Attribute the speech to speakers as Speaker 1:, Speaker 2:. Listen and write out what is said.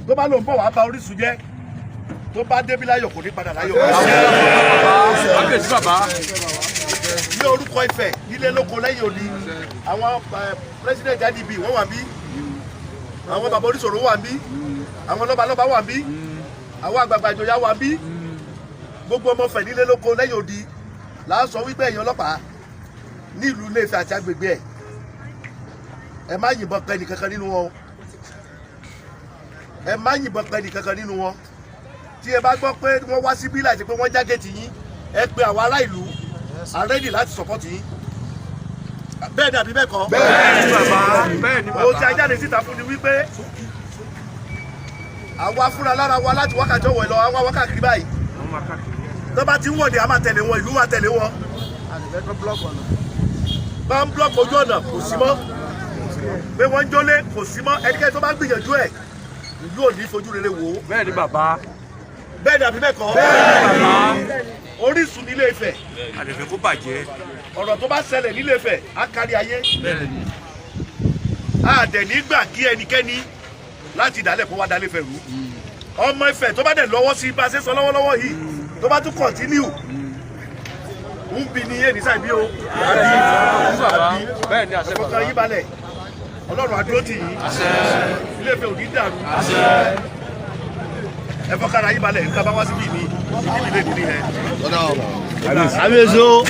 Speaker 1: Tó bá lóun bọ̀ wá bá Orísun jẹ́, tó bá débi láyọ̀, kò ní padà láyọ̀.
Speaker 2: Kábíyèsí bàbá.
Speaker 1: Ní orúkọ Ifẹ̀ nílé lóko lẹ́yìn òní, àwọn president IDB wọ́n wà bí, àwọn bàbá oníṣòro wà bí, àwọn lọ́balọ́ba wà bí, àwọn àgbààgbà ìjòyà wà bí, gbogbo ọmọ Ifẹ̀ nílé lóko lẹ́yìn òdi là ń sọ wípé ẹ̀yin ọlọ́pàá ní ìlú Ilé-Ifẹ̀ àti agbègbè ẹ̀, ẹ má yìnbọn pẹ́ nìkankan nínú wọn o. Ẹ má yìnbọn pẹ́ nìkankan nínú wọn. Tí ẹ bá gbọ́ pé wọ́n wá síbí láti pé wọ́n já géètì yín, ẹ pe àwọn ará ìlú, a ready láti support yín. Bẹ́ẹ̀ ni àbí bẹ́ẹ̀ kọ́?
Speaker 2: Bẹ́ẹ̀ ni bàbá, bẹ́ẹ̀ ni
Speaker 1: Ohun tí
Speaker 2: bàbá.
Speaker 1: a jáde síta fún ni wípé àwa fúnra lára wa láti wákàtí ọ̀wọ̀ lọ àwọn wákàkiri báyìí.
Speaker 2: Wọ́n máa káàkiri.
Speaker 1: Tó bá ti ń wọ̀de, a máa tẹ̀lé wọn, ìlú wa tẹ̀lé wọn. Bá ń block ojú ọ̀nà, kò sí mọ́. Pé wọ́n ń jólé, kò sí mọ́. Ẹnikẹ́ni tó bá ń gbìyànjú ẹ̀, ìlú ò ní fojú rere wò ó.
Speaker 2: Bẹ́ẹ̀ ni bàbá.
Speaker 1: Bẹ́ẹ̀ ni àbí bẹ́ẹ̀ kọ́?
Speaker 2: Bàbá.
Speaker 1: Orísun nílé Ifẹ̀.
Speaker 2: Àdẹ̀fẹ̀ kó bàjẹ́.
Speaker 1: Ọ̀rọ̀ tó bá ṣẹlẹ̀ nílé Ifẹ̀ á kárí ayé.
Speaker 2: Bẹ́ẹ̀ ni.
Speaker 1: A dẹ̀ ní gbà kí ẹnikẹ́ni láti dálẹ̀ kó wá dálé Ifẹ̀ rú. Ọmọ Ifẹ̀ tó bá dẹ̀ lọ́wọ́ sí bá a ṣe sọ lọ́wọ́lọ́wọ́ yìí, tó bá tún continue ń bi ní yé ní sáà bí o àbí?
Speaker 2: Bàbá.
Speaker 1: Àbí?
Speaker 2: Bẹ́ẹ̀ ni, àṣẹ
Speaker 1: ẹ̀fọ́ kan
Speaker 2: bàbá.
Speaker 1: yín balẹ̀. Ọlọ́run àdúró tì yín. Ilé Ifẹ̀ ò ní dàrú. Ẹ̀fọ́ kára yín balẹ̀. Nǹkan bá wá síbí ní ìdílé nìyẹn.
Speaker 3: Kábíyèsí o.